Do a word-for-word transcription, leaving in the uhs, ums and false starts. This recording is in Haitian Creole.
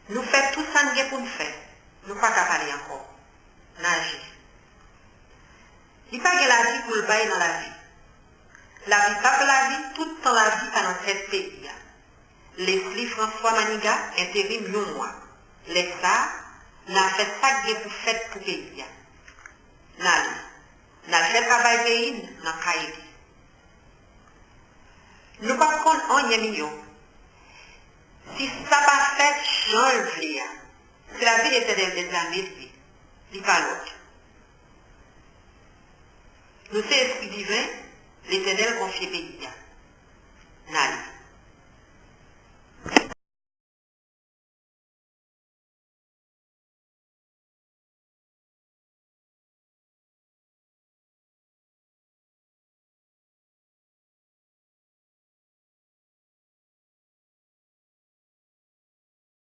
Nou fè tout sa n gen pou n fè. Nou pa ka pale ankò. N aji. Li pa gen lavi pou l bay nan lavi. Lavi p ap lavi tout tan lavi pa nan tèt peyi a. Leslie François Manigat, enterim yon mwa. Lè sa a, n a fè sa k gen pou fèt pou peyi a. N ale. N al fè travay peyi n nan kay li. Nou p ap konn anyen miyò. Si sa pa fèt jan l vle a, se lavi Letènèl dèzame l ye, li pa lòt. Nou se espri diven, Letènèl konfye peyi a. N ale.